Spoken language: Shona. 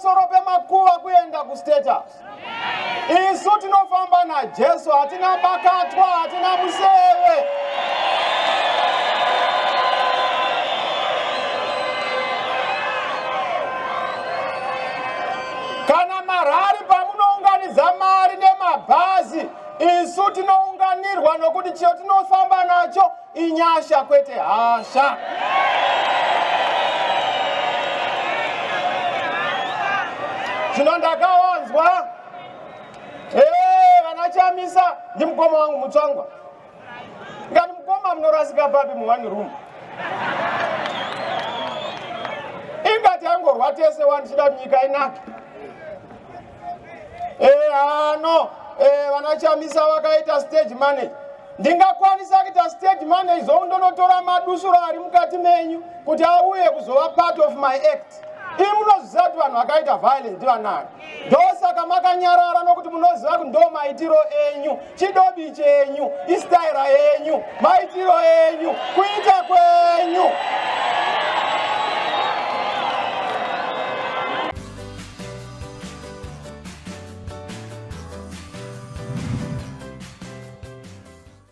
Nepamusoro pemakuva kuenda kuState House. Isu tinofamba naJesu, hatina bakatwa, hatina museve. Kana marari pamunounganidza mari nemabhazi, isu tinounganirwa nokuti chiyo tinofamba nacho inyasha kwete hasha. Zvino ndakawanzwa hey, vana Chamisa ndimukoma wangu Mutsvangwa. Ngati mukoma munorasika papi mu one room? Ingati angorwa tese wani tichida kuti nyika inake. Eh, ano eh, vana Chamisa vakaita stage manager. Ndingakwanisa kuita stage manager zondonotora madusuro ari mukati menyu kuti auye kuzova part of my act. Imi munoziva kuti vanhu vakaita violence ndivanani. Ndosaka makanyarara nokuti munoziva kuti ndo maitiro enyu, chidobi chenyu, istaira yenyu, maitiro enyu, kuita kwenyu.